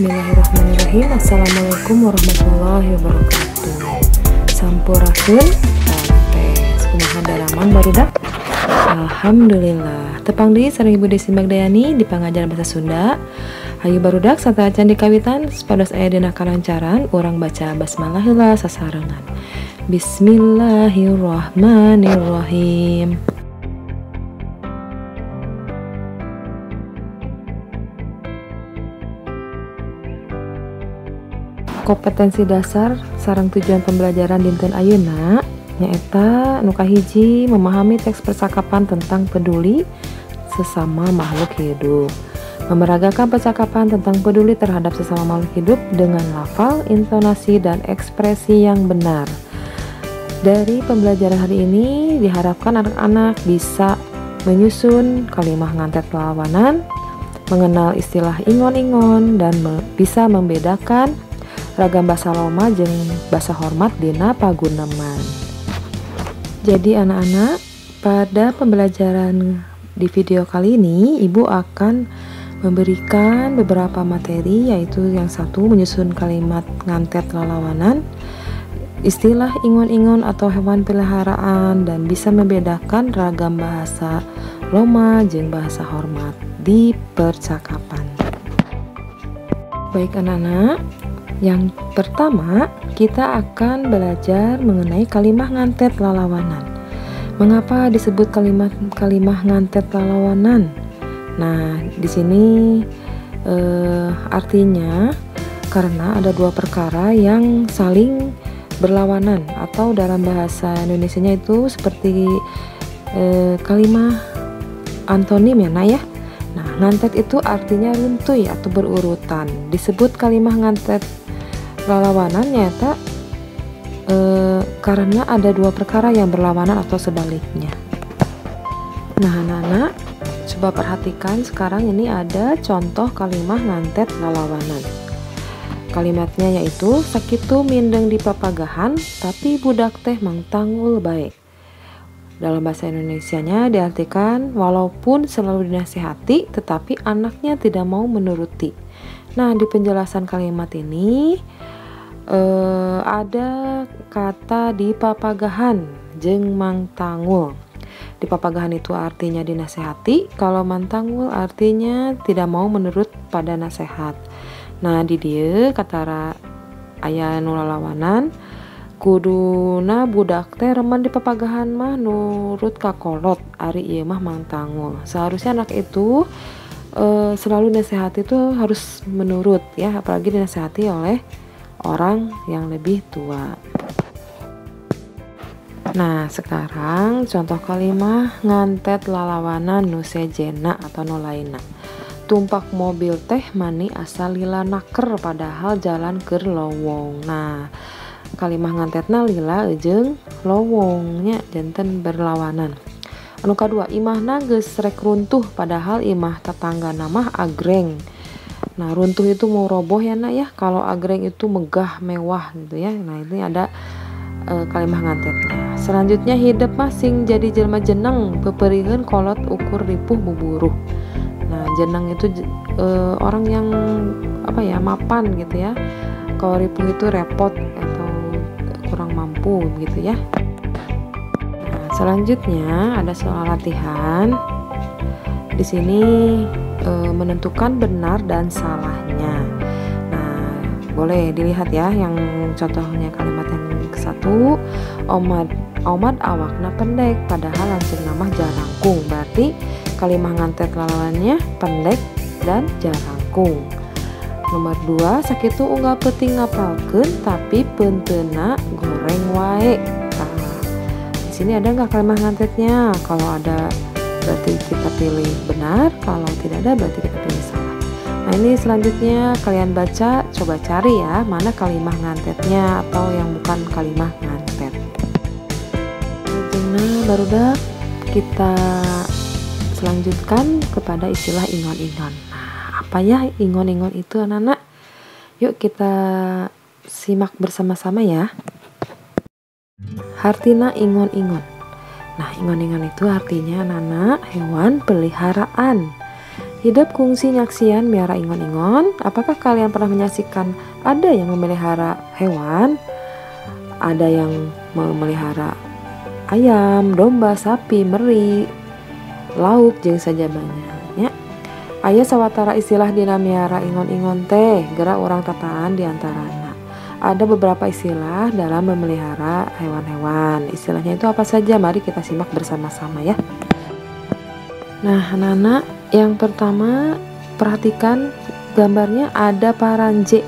Bismillahirrahmanirrahim. Assalamualaikum warahmatullahi wabarakatuh. Sampurasun rampes. Kumaha dalaman barudak? Alhamdulillah. Tepang deui sareng Ibu Desi Magdayani di pangajaran bahasa Sunda. Hayu barudak sateuacan di kawitan supados aya dina kalancaran urang baca basmalah heula sasarengan. Bismillahirrahmanirrahim. Kompetensi dasar sareng tujuan pembelajaran dinten ayeuna nyaeta nu kahiji memahami teks percakapan tentang peduli sesama makhluk hidup, memeragakan percakapan tentang peduli terhadap sesama makhluk hidup dengan lafal, intonasi, dan ekspresi yang benar. Dari pembelajaran hari ini diharapkan anak-anak bisa menyusun kalimah ngantet lalawanan, mengenal istilah ingon-ingon, dan bisa membedakan ragam bahasa loma jeung bahasa hormat dina paguneman. Jadi anak-anak, pada pembelajaran di video kali ini Ibu akan memberikan beberapa materi, yaitu yang satu menyusun kalimat ngantet lalawanan, istilah ingon-ingon atau hewan peliharaan, dan bisa membedakan ragam bahasa loma jeung bahasa hormat di percakapan. Baik anak-anak, yang pertama kita akan belajar mengenai kalimah ngantet lalawanan. Mengapa disebut kalimah ngantet lalawanan? Nah, di sini artinya karena ada dua perkara yang saling berlawanan, atau dalam bahasa Indonesianya itu seperti kalimah antonim ya, nak ya. Nah, ngantet itu artinya runtuy atau berurutan. Disebut kalimah ngantet lalawanan nyata karena ada dua perkara yang berlawanan atau sebaliknya. Nah, anak-anak, coba perhatikan sekarang ini ada contoh kalimah ngantet lalawanan. Kalimatnya yaitu sakitu mindeng di papagahan tapi budak teh mangtangul bae. Dalam bahasa Indonesianya diartikan walaupun selalu dinasihati tetapi anaknya tidak mau menuruti. Nah, di penjelasan kalimat ini ada kata di papagahan jeung mangtangul. Di papagahan itu artinya dinasehati, kalau mantangul artinya tidak mau menurut pada nasihat. Nah, di dieu katara aya nu lalawanan, kuduna budak teh remen di papagahan mah nurut ka kolot, ari ieu mah mangtangul. Seharusnya anak itu selalu nasehati itu harus menurut ya, apalagi dinasehati oleh orang yang lebih tua. Nah, sekarang contoh kalimah ngantet lalawanan nu sejena atau nu lainna. Tumpak mobil teh mani asal lila naker padahal jalan keur lowong. Nah, kalimah ngantetna lila jeung lowongnya janten berlawanan. Anu kadua, imahna geus rek runtuh padahal imah tetanggana mah agreng. Nah, runtuh itu mau roboh ya nak ya, kalau agreng itu megah mewah gitu ya. Nah, ini ada kalimah ngantetnya. Selanjutnya, hidup mah sing jadi jelma jeneng peperiheun kolot ukur ripuh buburuh. Nah, jeneng itu orang yang apa ya, mapan gitu ya. Kalau ripuh itu repot atau kurang mampu gitu ya. Nah, selanjutnya ada soal latihan. Di sini menentukan benar dan salahnya. Nah, boleh dilihat ya yang contohnya kalimat yang ke-1, omad awakna pendek padahal lanceukna mah jarangkung. Berarti kalimah ngantet lalawannya pendek dan jarangkung. Nomor 2, sakitu unggal peuting ngapalkeun tapi peunteuna goreng wae. Nah, di sini ada nggak kalimah ngantetnya? Kalau ada berarti kita pilih benar, kalau tidak ada berarti kita pilih salah. Nah, ini selanjutnya kalian baca, coba cari ya mana kalimah ngantetnya atau yang bukan kalimah ngantet. Nah, barudak kita selanjutkan kepada istilah ingon-ingon. Nah, apa ya ingon-ingon itu anak-anak? Yuk kita simak bersama-sama ya. Hartina ingon-ingon. Nah, ingon-ingon itu artinya anak-anak hewan peliharaan. Hidep kungsi nyaksian miara ingon-ingon. Apakah kalian pernah menyaksikan ada yang memelihara hewan? Ada yang memelihara ayam, domba, sapi, meri, lauk jeung sajabana nya. Aya sawatara istilah dina miara ingon-ingon teh, gerak urang tataan diantarana. Ada beberapa istilah dalam memelihara hewan-hewan. Istilahnya itu apa saja? Mari kita simak bersama-sama ya. Nah, anak-anak, yang pertama perhatikan gambarnya ada paranje.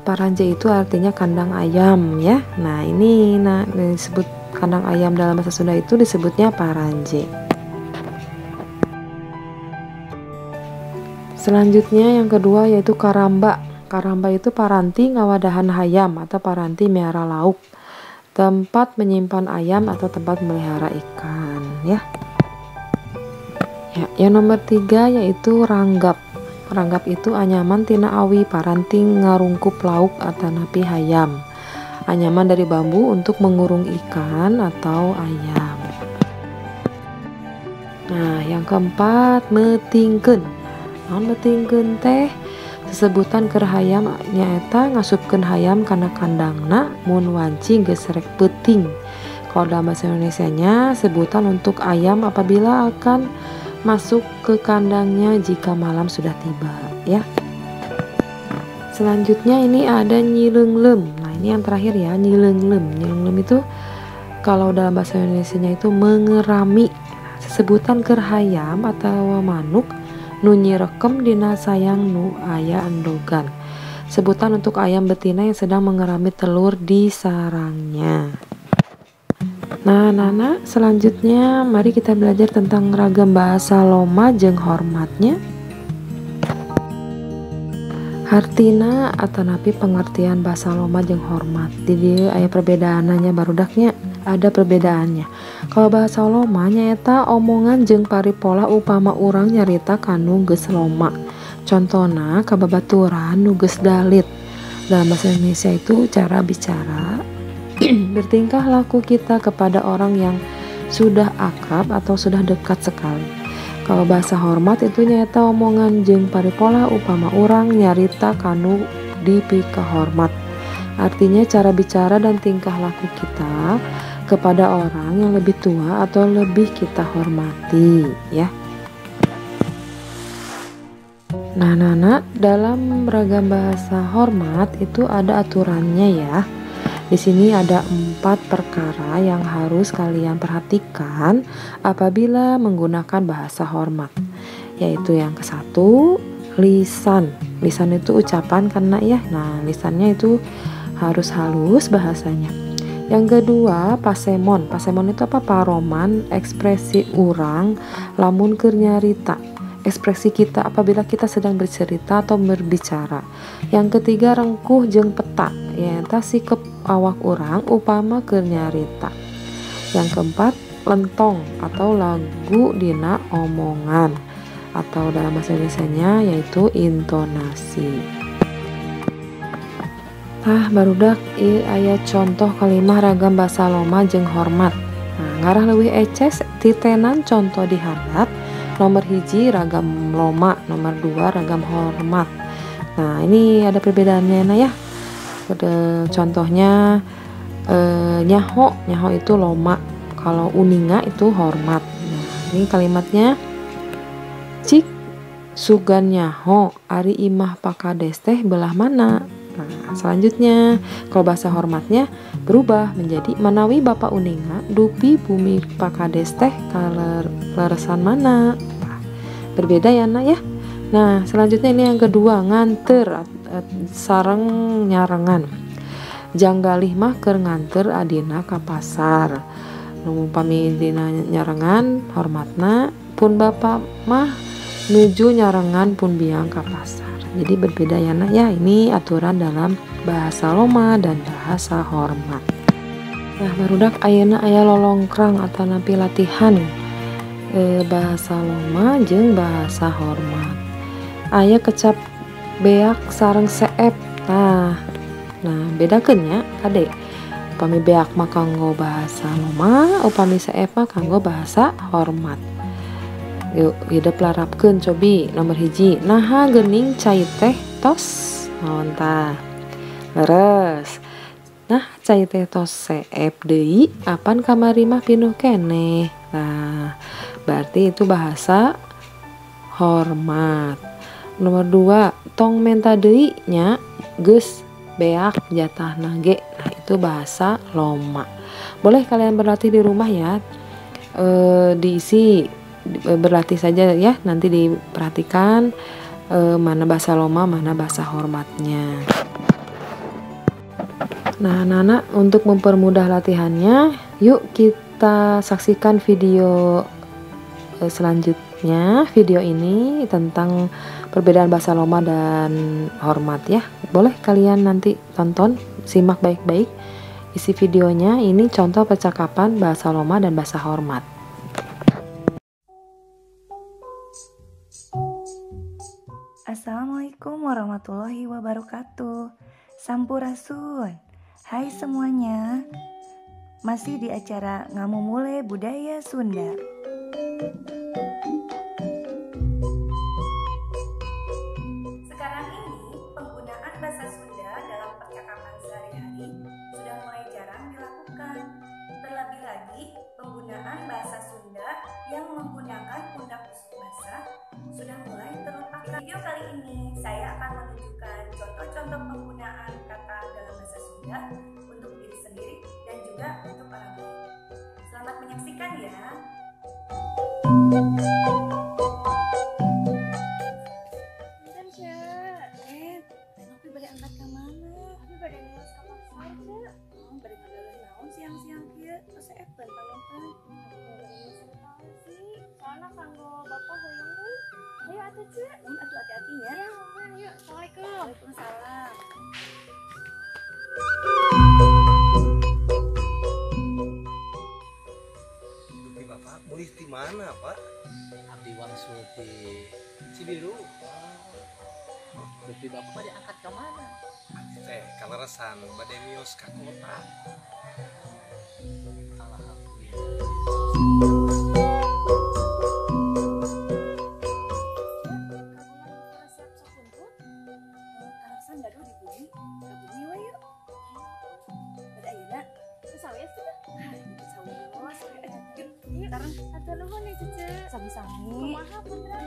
Paranje itu artinya kandang ayam ya. Nah, ini disebut kandang ayam dalam bahasa Sunda itu disebutnya paranje. Selanjutnya yang kedua yaitu karamba. Karamba itu paranti ngawadahan hayam atau paranti miara lauk, tempat menyimpan ayam atau tempat melihara ikan ya. Ya, yang nomor 3 yaitu ranggap. Ranggap itu anyaman tina awi paranti ngarungkup lauk atanapi hayam. Anyaman dari bambu untuk mengurung ikan atau ayam. Nah, yang keempat metingkeun. Naon metingkeun teh? Sesebutan keur hayam nyaeta ngasupkeun hayam kana kandangna mun wanci geus rek peuting. Kalau dalam bahasa Indonesianya sebutan untuk ayam apabila akan masuk ke kandangnya jika malam sudah tiba ya. Selanjutnya ini ada nyileunglem. Nah, ini yang terakhir ya, nyileunglem. Nyileunglem itu kalau dalam bahasa Indonesianya itu mengerami. Sesebutan keur hayam atau manuk nu nyirekem dina sayang nu aya endogan. Sebutan untuk ayam betina yang sedang mengerami telur di sarangnya. Nah, Nana, selanjutnya mari kita belajar tentang ragam bahasa loma jeung hormatnya. Hartina atanapi pengertian bahasa loma jeung hormat. Di dieu aya perbedaannya barudaknya, ada perbedaannya. Kalau bahasa loma nyaeta omongan jeung paripola upama urang nyarita kanu geus loma. Contona kababaturan nu geus dalit. Dalam bahasa Indonesia itu cara bicara bertingkah laku kita kepada orang yang sudah akrab atau sudah dekat sekali. Kalau bahasa hormat itu nyaeta omongan jeung paripola upama urang nyarita kanu dipikahormat. Artinya cara bicara dan tingkah laku kita kepada orang yang lebih tua atau lebih kita hormati ya. Nah, Nana, dalam ragam bahasa hormat itu ada aturannya ya. Di sini ada 4 perkara yang harus kalian perhatikan apabila menggunakan bahasa hormat. Yaitu yang ke-1, lisan. Lisan itu ucapan karena ya. Nah, lisannya itu harus halus bahasanya. Yang kedua, pasemon. Pasemon itu apa? Paroman, ekspresi urang lamun keur nyarita. Ekspresi kita apabila kita sedang bercerita atau berbicara. Yang ketiga, rengkuh jeung peta, nyaeta sikep awak urang upama keur nyarita. Yang keempat, lentong atau lagu dina omongan atau dalam bahasa Indonesianya yaitu intonasi. Tah barudak ieu aya contoh kalimah ragam bahasa loma jeung hormat. Nah, ngarah leuwih eces titenan contoh di handap. Nomor 1 ragam loma, nomor 2 ragam hormat. Nah, ini ada perbedaannya nah ya. Contohnya nyaho, nyaho itu loma, kalau uninga itu hormat. Nah, ini kalimatnya cik sugan nyaho ari imah pakades teh belah mana. Nah, selanjutnya kalau bahasa hormatnya berubah menjadi manawi bapak uninga dupi bumi pakades teh kaleresan mana. Nah, berbeda ya nak ya. Nah, selanjutnya ini yang kedua, nganter sareng nyarengan. Janggalih mah keur nganter adina ka pasar. Nu upami dina nyarengan hormatna pun bapak mah nuju nyarengan pun biang ka pasar. Jadi berbeda ya nak ya, ini aturan dalam bahasa loma dan bahasa hormat. Nah, barudak ayeuna aya lolongkrang atanapi latihan bahasa loma jeung bahasa hormat. Aya kecap beak sareng seep. Nah, bedakeun nya kade. Upami beak mah kanggo bahasa loma, upami seep mah kanggo bahasa hormat. Yuk, hidep larapkeun cobi nomor 1. Naha geuning cai teh tos naon tah? Leres. Nah, cai teh tos seep deui apan kamari mah pinuh keneh. Nah, berarti itu bahasa hormat. Nomor 2, tong menta deui nya geus beak jatahna ge. Nah, itu bahasa loma. Boleh kalian berlatih di rumah ya. Diisi berlatih saja ya, nanti diperhatikan mana bahasa loma, mana bahasa hormatnya. Nah, anak-anak, untuk mempermudah latihannya, yuk kita saksikan video selanjutnya. Video ini tentang perbedaan bahasa loma dan hormat ya. Boleh kalian nanti tonton, simak baik-baik isi videonya. Ini contoh percakapan bahasa loma dan bahasa hormat. Assalamualaikum warahmatullahi wabarakatuh. Sampurasun. Hai semuanya, masih di acara Ngamumule Budaya Sunda. Sekarang ini penggunaan bahasa Sunda dalam percakapan sehari-hari sudah mulai jarang dilakukan. Terlebih lagi, penggunaan bahasa Sunda yang menggunakan pundak busuk basah sudah mulai terlupakan. Di video kali ini, saya akan menunjukkan contoh-contoh penggunaan kata dalam bahasa Sunda untuk diri sendiri dan juga untuk orang lain. Selamat menyaksikan ya. Punten, Ce. Teh Nopi bade angkat ka mana? Abi bade mios ka pasar, Ce. Oh, bade ngadalah naon siang-siang kieu? Tos seepeun panginten. Abi bade mios sih. Soalna kanggo bapak hoyong deui. Ayo atuh, Ce. Mun atuh hati-hati nya. Ya, mama, yuk. Assalamualaikum. Waalaikumsalam. Dupi bapak mulih di mana, Pak? Abdi wangsul di Cibiru. Dupi bapak bade angkat ke mana? Abdi teh kaleresan bade mios ka kota. Alhamdulillah. Resep sakuntut? Kaleresan gaduh di bumi, ka bumi we yuk. Bade ayeuna? Teu sawios teh? Ah, teu sawios. Yuk, Yuk, tarang. Hatur nuhun ya, Cece. Sami-sami. Kumaha putra?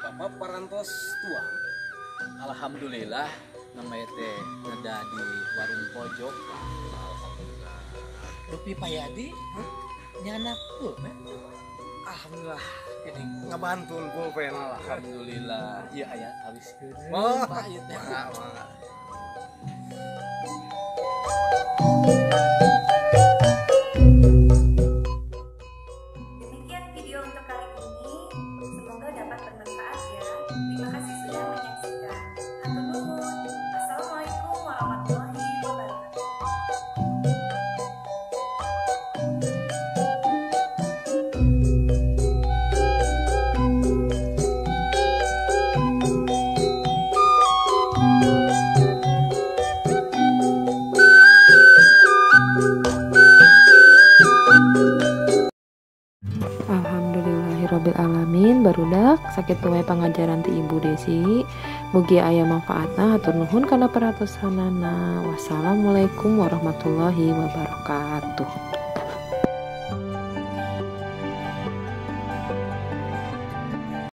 Bapak parantos tuang. Alhamdulillah, namanya teh neda di warung pojok. Alhamdulillah. Dupi Payadi, nyanak pulpen. Alhamdulillah. Ini ngabantul pulpen. Alhamdulillah. Iya aya tawiskeun. Oh, Pak ieu teh. Mangga. Demikian video untuk kali ini. Semoga dapat bermanfaat ya. Terima kasih sudah menyaksikan. Hatur nuhun. Assalamualaikum warahmatullahi wabarakatuh. Alhamdulillahirabbil alamin, barudak sakitu wae pangajaran ti Ibu Desi. Mugi aya manfaatna, hatur nuhun kana perhatosanana. Wassalamualaikum warahmatullahi wabarakatuh.